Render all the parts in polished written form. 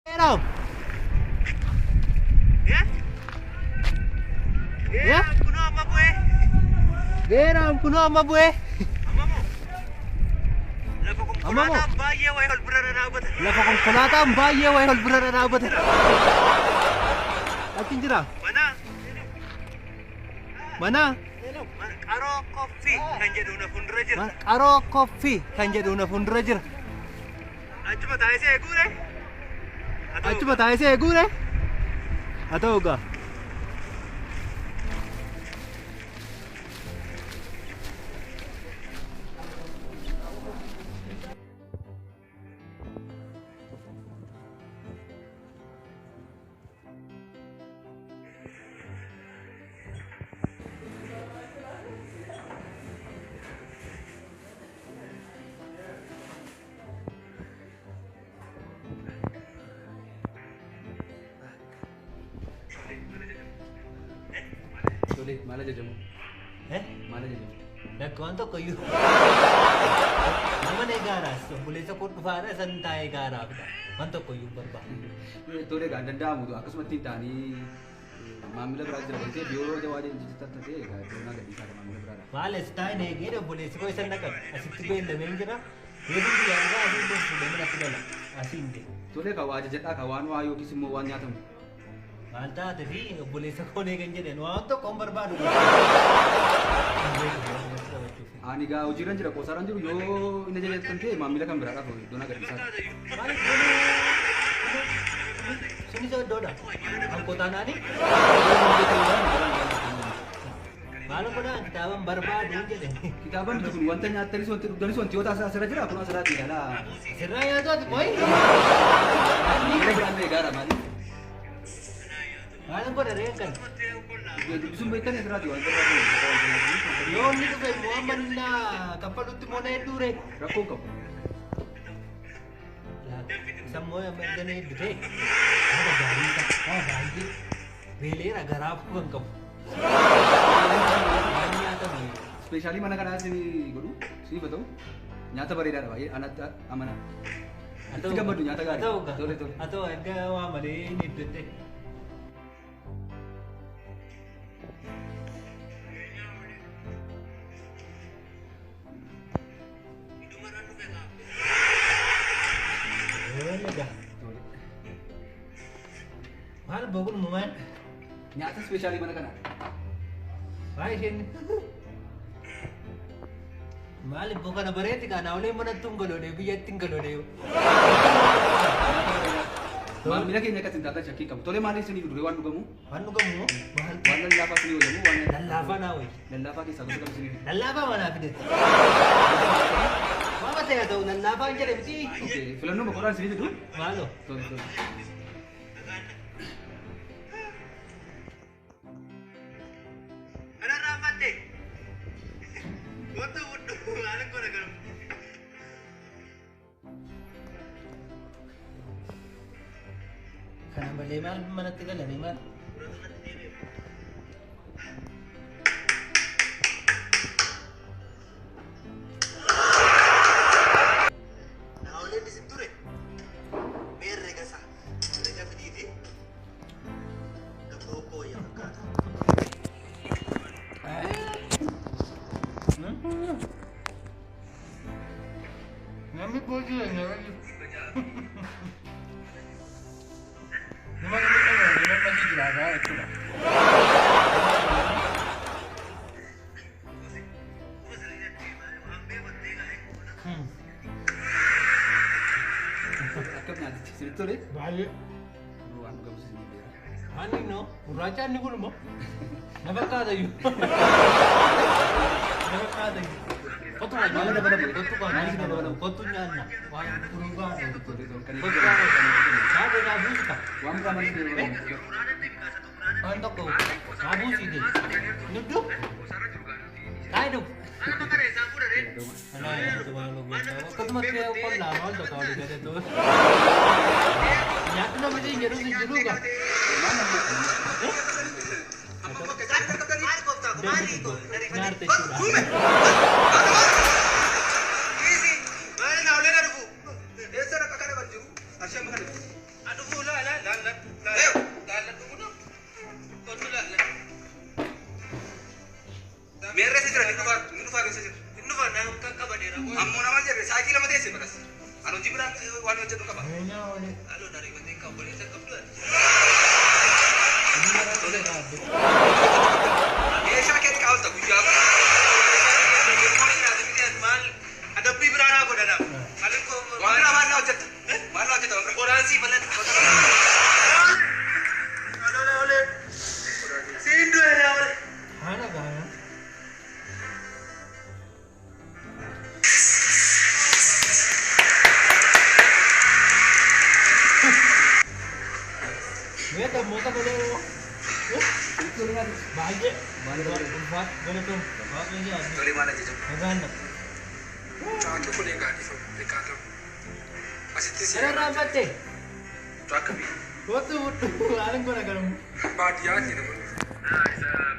Geeraam. Geeraam kunoo amma bu'ee. Geeraam kunoo amma bu'ee. Lafa konkolaataan baay'ee wayii ol bira dhadhaabata. Lafa konkolaataan baay'ee wayii ol bira dhadhaabata. Achi jira. Mana Mana qaroo koffii kan jedhu na fuuldura jira. Qaroo koffii kan jedhu na fuuldura jira. Achuma taa'ee si eeguure. Achuma taa'ee si eeguure. Haa ta'u egaa. Tole, maal ajajamu? Maal ajajamu? Lakki waan tokko iyyuu. Nama na gaaraas obboleessa koo dhufaadha san taa'ee gaaraafidha. Waan tokko iyyuu hin barbaadu. Tole egaa hin danda'amu akkasumatti hin ta'anii maamila biraa jira waan ta'eef yoo waa jijjiirtan ta'e egaa iddoo naa gadhiisaa maamila biraadha. Maal as taa'e na eegee obboleessi koo isan dhaqan asitti beellameen jira. Reefu guyyaa dhugaa asiin deemu fuudhee manatti gala. Asiin deemu. Tole egaa waa ajajadhaa ka waan waa yookiis immoo waan nyaatamu. Maal taate fi obboleessa koo eegan jedheen waan tokko hin barbaadu. Ani egaa hojiirran jira qoosaarran jiru yoo inni ajajattan ta'e maamila kan biraadhaaf iddoo naa gadhiisaa. Maaliif sunis iddoodha. Kan qotaanaani. Maal godhaan kitaaban barbaadu jedhe. Kitaaban kun wanta nyaattanis wanti dhugdanis wanti yoo taasisaa asirra jira kun asirraatti ilaalaa. Asirraa nyaatu ati qoyi. Maamila biraan ta'e gaara maali? Maal godha ree kan? Dubbisuun beektan asirraatti wanta barbaadu. Yoo inni dhufe immoo amma inni kaffalutti immoo na hedduu ree. Rakkoon qabu. Isa immoo amma erga na hedduu ta'e haala gaarii isaa waa baay'ee beeleera garaaf kan qabu. Waan nyaatamu. Ispeeshaalii mana kanaa isin godhu siif haa ta'u nyaata bareedaadha baay'ee anatti amana. Itti gammadu nyaata gaarii. Haa ta'u Tole tole. Haa ta'u erga waa malee hin hedduutte. Tole. Maal boqul mumaan? Nyaata ispeeshaalii mana kanaa. Maal isheen? Maal ibboo kana bareetti kana olee manatti hin galoodee biyyatti hin galoodee. Maamila keenya akkas hin taatan shakkii qabu. Tole maal isiniif duree waan dhugamu? Waan dhugamu moo? Maal? Waan lallaafaa isinii hojjamu waan Lallaafaa naa wayi. Lallaafaa keessaa gosa kam isinii fidu? Lallaafaa manaa fidetti. Waan ta'e haa ta'u lallaafaa hin jedhe miti. Okay, filannoo boqodaan isinii fidu? Maaloo? Tole tole. Kanarraa fadde. Wanti hudduu maal godha garuu. Kana malee maal manatti galanii maal? Naawwaleen isin ture. Mee herrega isaa. Herrega fidiiti. Gabboo kooyya fakkaata. Namni boojii eenyu? Nama namni qabu nama jiraataa jechuudha. Akkam nyaatichi isinitti tole? Baay'ee. Waan dhugamu isinii beera. Waan inni gurraacha inni kun immoo na fakkaata iyyuu. Na fakkaata iyyuu. Kottu waa Maal dabalamu? Kottu waa Maal isin dabalamu? Kottu nyaanna. Waan dhugaa. Tole tole kan Kottu waa nyaata naa buusita. Waan biraa maal isinii dabalamu? Waan tokko naa buusite. Nuddu. Taa'ee dhufu. Akkasumatti qonnaa maal tokko walii galee nyaatni nama siin jedhu si jiru gaa. Nyaarte jechuudha. Maali naawwaleen dhufu? Eessa dhaqa kana kan jiru? Ashee amma kana. jira inni dhufaa inni dhufaa keessa jira. Inni dhufaa na qaqqabadeera. Ammoo nama jedhe sa'aatii lama teesse baras. Ani hojii biraan waan hojjedhu qaba. Halluu na rifatee kan obboleessa qabdu ati. Meeshaa keetti qabalta guyyaa. Maal adabbii biraa naa godhanaaf. Waan biraa maal naa hojjetta? Maal naa hojjetta? Qoraansii bal'ata. Olee olee. Siin du'e naa olee. Haala gaara. Mee dammoota malee baay'ee ulfaat galatoom waaqayyo yaadne Tolee maal ajajamu? nagaan na. Caakii kun egaa dhiifamu beekaatamu. Asitti si Kana raaffatte Mucaa akkamii? kootu fudhu waan godha garamu. Baadiyyaatti nama dhufu.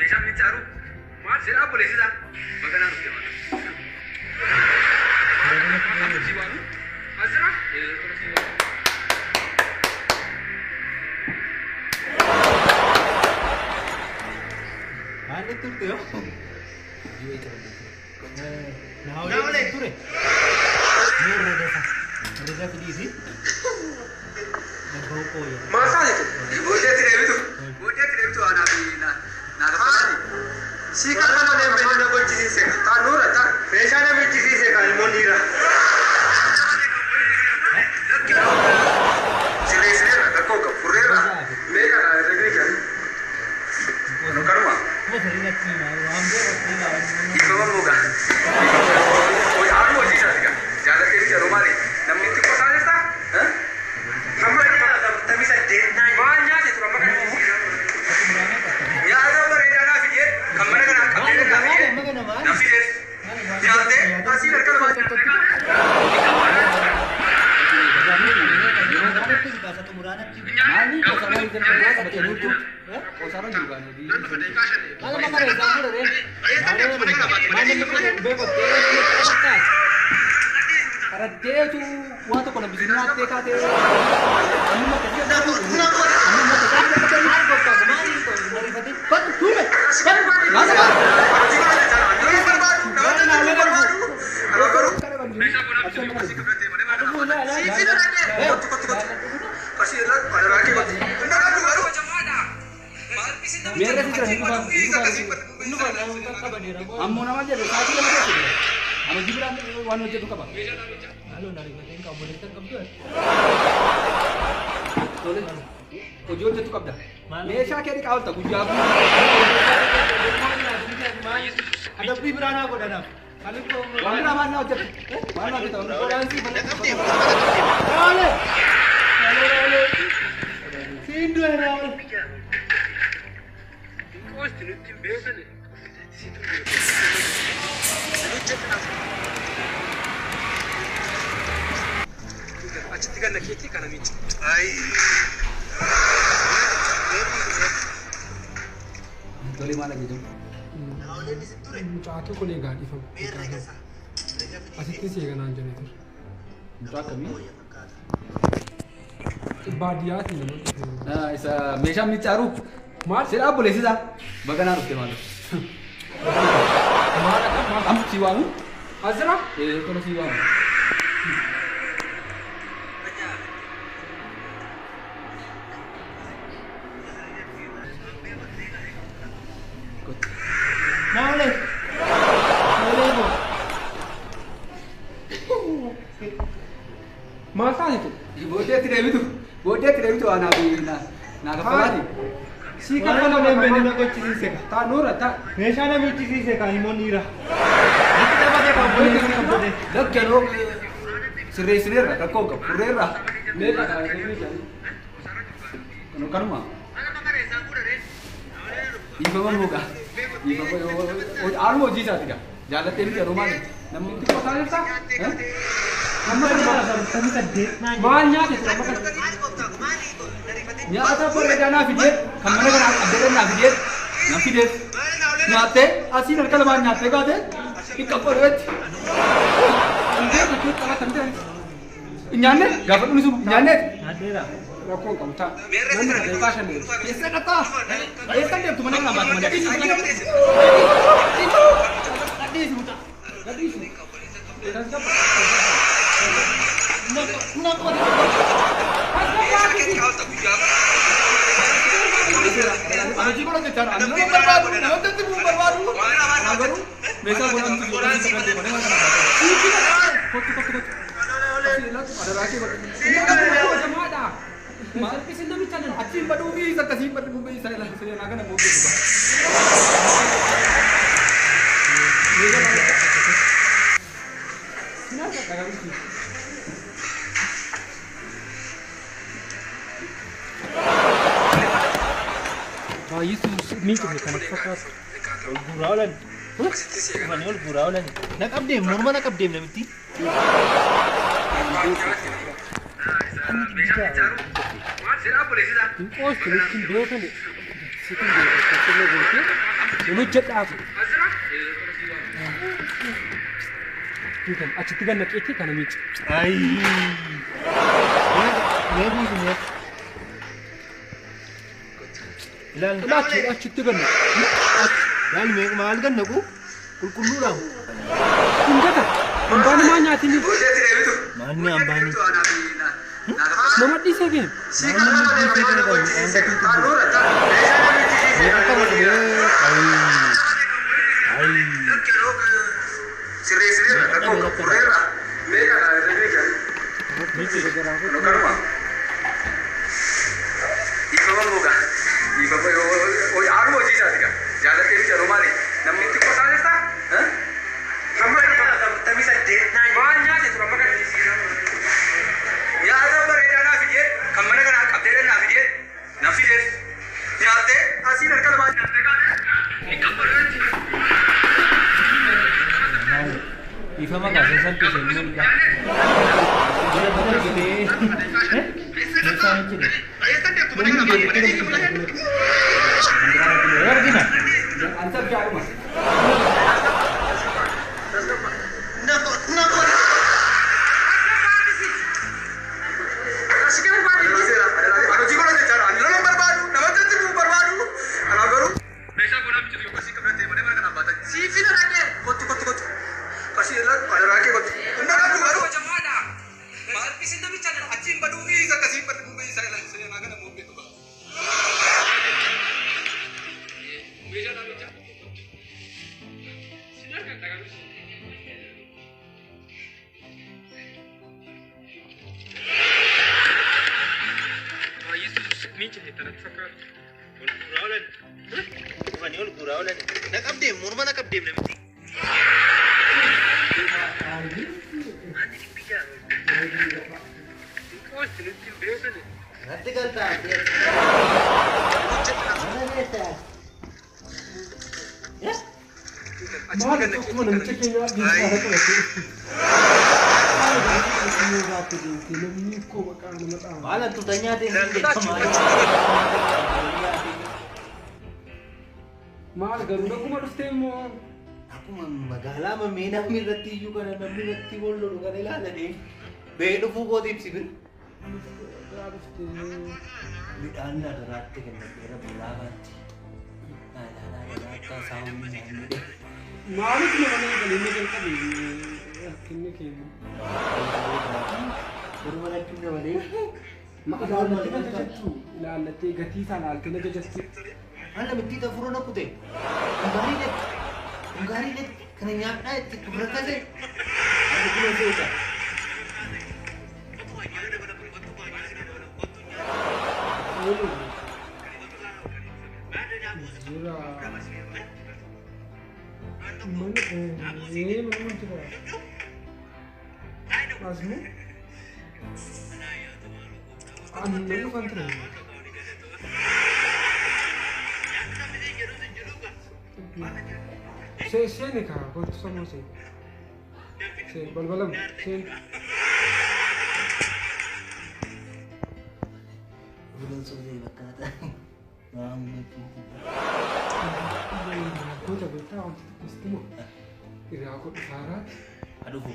Meeshaan miccaaru maal jedhaa obboleessisaa? Baganaa dhufte maal? Si waamu? Asira? Maal turte yoo? Naawulee ture. Mee herreega herreega fidiiti. Dhabba'uu qooyya. Maal taate tu? Booddeetti deebitu. Booddeetti deebitu anaa fi naa kaffalaati. Si kaffala deemee na gochisiise. Taa nuura taa. Meeshaa na michisiise kan immoo dhiira. Sirreessineerra rakkoo qabu furreerra. Meeqadha herregni kennu? Kanuma. Kuma sirriitti waan beeku Dhiifama moogaa. Haadhu hojii isaati gaa. Jaallattee miti yeroo maali? Namni itti qosaa jirta? Hamma afurtamii saddeet naa Maal nyaate tura amma kana? Nyaata bareedaa naa fidee kan mana kanaa qabdee naa fidee na fidee nyaattee asiin harka lamaa Maali qosaarra jiru qabatee nutti qosaarra jiru gaanii. Qaraddeetu waan tokko namni nyaattee kaatee ammuma akkasii ammuma Meerra si jira ni dhufaa. Ammoo nama jedhe sa'aatii lama keessa jira. Ani hojii biraan waan hojjedhu qaba. Tole hojii hojjetu qabda. Meeshaa kee dhiqaa oolta guyyaa Adabbii biraa naa godhanaaf. Waan biraa maal naa hojjetta? Maal naa hojjetta? Naawulee! Siin du'e naawulee. Qoosti nutti hin beekani. Achitti ganna keetii kana miicci. Tole maal ajajamu? Mucaakii kun egaa dhiifamu beekaatamu. Asitti si eeganaan jedhee ture. Mucaa akkamii? Baadiyyaatti nama dhufu. Isa meeshaan miccaaru Maal? Jedhaa obboleessisaa. Baganaa dhufte maal? Maal akka maal? Amma si waamu? Asira? Tola si waamu. Naawulee! Naawulee koo. Maal taate tu? Booddeetti deebitu. Booddeetti deebitu anaa fi naa kaffalaati. Si Waan kaffala deemee deemee na gochisiise. Taa nuura taa. Meeshaa na michisiise kan immoo dhiira. Itti taphatee kan obboleessa qabdate. Lakki anoo sirreessineerra rakkoo qabu furreerra. Meeqadha herregni kennu? Kanuma. Dhiifama moogaa. Dhiifama haaluma hojii isaati gaa. Jaallattee miti yeroo maali? Namni itti Qosaa jirta? Amma afurtamii saddeet naa Maal nyaate tura amma kana? Nyaata bareedaa naa fidee kan mana kanaa qabdee naa fidee na fideef nyaattee asiin harka lamaan nyaattee kaatee dhiqqa godheetti. Hin beeku jechuun qabatan ta'e. Nyaanne gaafa dhumni sun nyaanneeti. Nyaadheera. Rakkoon qabu ta'a. Namni daqiiqaa shan deemu. Eessa dhaqxaa? Eessa deemtu mana kanaa baatu malee? Gadhiisi mucaa. Gadhiisi. Tasgabba. Na qabate. Hojii godhan jechaadha. Ani nama barbaadu, nama itti bu'u barbaadu. Anaa garuu meeshaa godhan tu godhan sagantii malee waan kana barbaadu. Kottu kottu kottu. Asii ilaatu adaraa kee godhu. Inni kan jamaadha. Maal Isin namicha nan. achiin baduu fi isa akkasiin baduu fi isa ilaalu seenaa kana booddee dhufa. Sinaa qaqqabamuuti. Baay'isuu miidhagina kana fakkaatu. Ol guuraa oolan. Dhufanii ol guuraa oolan. Na qabdeem morma na qabdeem namitti. Hin qoostu nutti hin beekani. Sitti hin beeku. Sirna gootee hin hojjedhaafu. Duukan achitti ganna qeetti kana miicu. Ayii. Mee buusu mee. Ilaali. Ilaachi achitti ganna. Ilaali mee maal gannaqu? Qulqulluudha. Hin gata. Hambaan maa nyaatini? Maanni hambaanii. Nama dhiisee gee. Maanni dhiisee kana qabu midhaan gatuu qulqulluu. Mee akka godhu mee. Ayii. Ayii. Nyaata bareedaa naa fidee kan mana kanaa qabdee naa fidee na fidee nyaattee asiin harka lamaa nyaattee kaatee hin qabbaneetti. Ifama kaasee salphise inni dha. Jira bira gitee. Meeshaan jira. Argina. Ani sabjaadhuma. Ol guuraa oolan. Dhufanii ol guuraa oolan. Na qabdeem morma na qabdeem namitti. Natti galtaa. Mana beektaa. Maal akkuma namicha keenya dhiisaa qabatee dhufti. Namni koo maqaa nama dhaama. Maal hantuuta nyaatee hin beekamaa. Maal garuu akkuma dhuftee immoo Akkuma magaalaa mamee namni irratti iyyuu kana namni irratti wal lolu kana ilaalanii ba'ee dhufuu kootiif si bira. biraa dhuftee. Midhaan adaraatti kennadheera bulaabaatti. Akka saawwi nyaanni. Maaliif nama nama galinni jalqabe rakkinni keenya. Garuu malachuu malee. Ilaallattee na jajattu ilaallattee gatii isaa ilaaltee na jajattu. Maal namitti xafura na kute. Hungaarii letti. Hungaarii letti. Kana nyaadhaa itti rakkate. Ani kuma seeta. Jira. Mana mana jira. Asmu. Ani nan dhufan ture. Seeni kaa kottu sammuu seen. Seen balbalamu seen. Bulan suusee fakkaata. Waan Goota beektaa wanti tokko sitti moo irraa godhu faaraati. Adufu.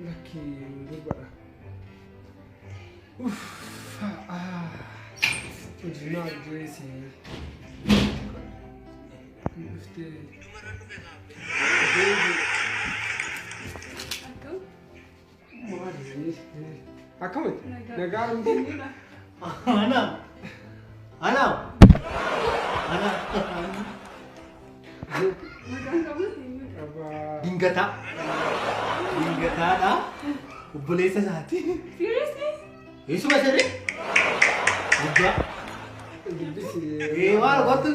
Lakki durbadha. Uff hojii maal jeesi. Dhuftee. Akkamitti? Nagaa hundi. Ana. Ana. Ana. Dingataa. Dingataadha. Obboleessa isaati. Seriously? Eessuma sirrii? Guddaa. Ee maal kottu?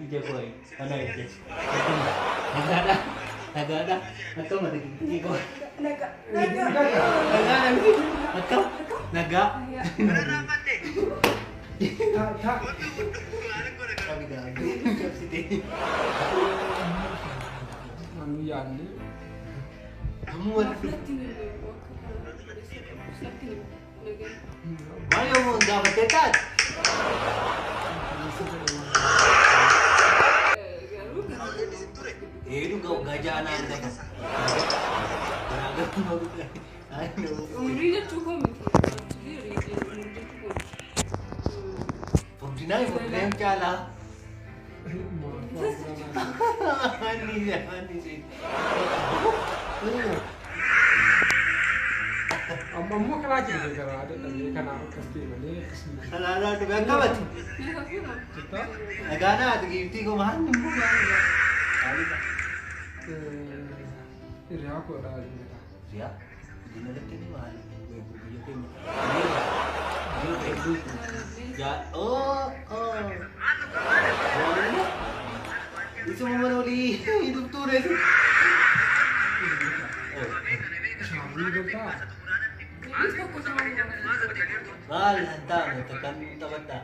Ija koo kana ija. Nagaadha. Nagaadha. Akkam ati gidduu koo. Nagaa. Nagaadha. Akkam? Nagaa. Cabsitee. Anu yaadne. Ammoo wal Maal yommuu gaafattee taate? Ee dhuga waggaa ja'a naan gafa. Garaagarummaa guddaa. Umurii jechuu koo miti. Umurii jechuu koo miti. Furdinaa furdinaan caalaa. Anni anni. Amma immoo karaa keessa garaa dadhabee kanaaf akkas ta'e malee akkasuma. Kalaalaa dhugaa qabate. Nagaadhaa ati giiftii koo maal immoo gaariidha. Hiriyaa koodhaa dingataa. Hiriyaa? Guddina lakkee maal? Biyya keenya. Yaa oo oo. Isuma mana olii hidhuftuu reesu. Shaamii galtaa? Maal hin taane takkaan taphadhaa.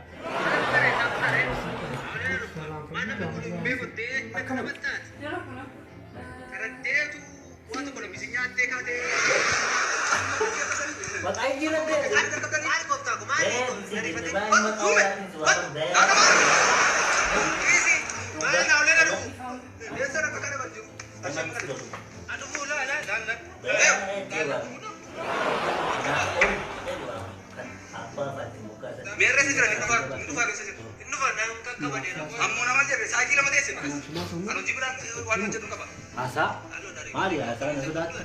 Maqaa jijjiirrattee? Haasaa? Maali haasaa na sodaata?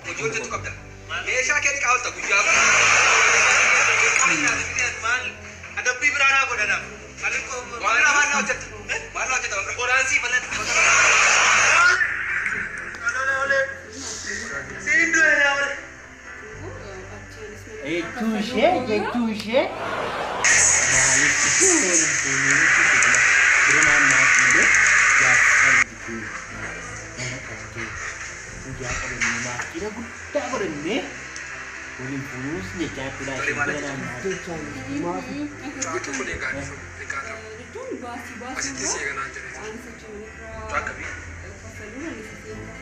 Hojii hojjetu qabda. Meeshaa kee dhiqaa oolta guyyaa. Adabbii biraa naa godhanaaf. Maal maal naa hojjetta? Maal naa hojjetta? Qoraansii bal'ata. Siin du'e naa ole. Jechuu ishee jechuu ishee maaliif waliin fuunee bira naannaatti malee jaarsaa gidduu nama qabdee guyyaa qabannee maatii guddaa godhannee waliin fuunuus jechaa jechuudha ishee bira naannaatti.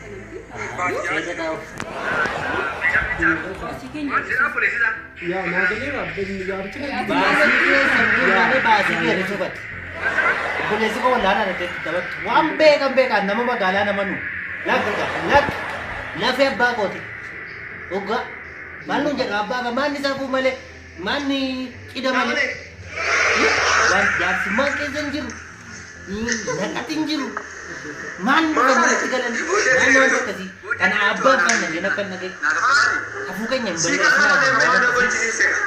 Seera taa'u. Yaa naa galeera gaaricha. Baasii keessa malee baasii keessa sobatte. Obboleessi koo wallaanaa irratti taphattu. Waan beekan beekan nama magaalaa nama nu. Lakka lakka lafee abbaa kooti. Dhugaa maal nuun jedhu abbaa abbaa maanni safuu malee maanni cidha malee. Waan jaarsummaan keessa hin jiru. Naqati hin jiru. Maanni dhuga manatti galan maanni wanta akkasii. Kana abbaa kan nageen akka nageen. Hafuu keenya hin balleessinaa.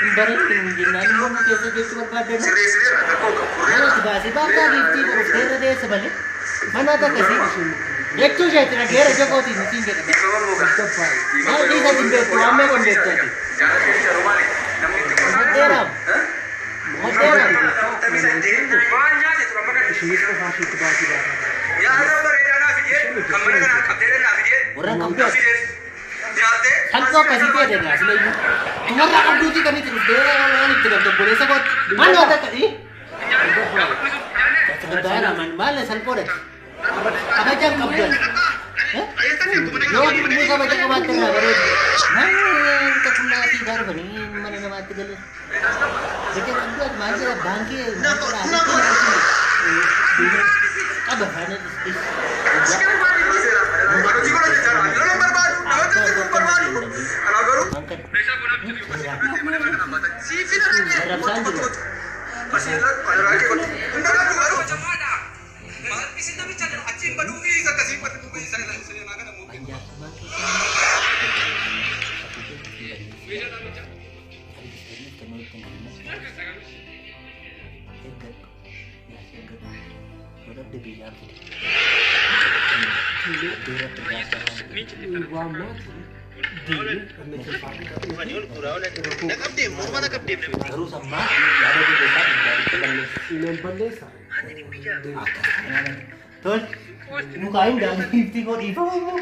Hin bareedu jennaan immoo keessa jechuu barbaaddan. Mana baasii baakkaa giiftii dhuftee irra deessa malee mana akkasii jechuu isheetti dhageera ija kootiin nutiin jedhama. Maal dhiisa hin beektu waan meeqa hin beektu ati. Hodheeraam. Hodheeraam. Warra qabdu ati. Salphoo akkasii ta'e danda'a silayyuu. Warra qabduutii kan itti dhuftee waan itti galtu obboleessa kootti. Maal waan akka dhii? Tasgabbaa'aadha maal salphoodha. Kabaja hin qabdu ati. Yoo dubbuu kabaja qabaatte irraa bareedu. Namni qullaa fi dhufanii mana namaatti galan. Kabaja qabdu ati maal jedha baankii qaba faana dhis. arrabsaan jiru. Asii adaraa kee kottu. Hin dhaqabdu garuu. Maal isin namicha achiin baduu fi isa akkasii baduu fi isa kana immoo. Anjaartummaan Garuu sammaa yaada kee keessaa Nan balleessa. Tol, mukaa hin daandii ifti koo dhiifamu.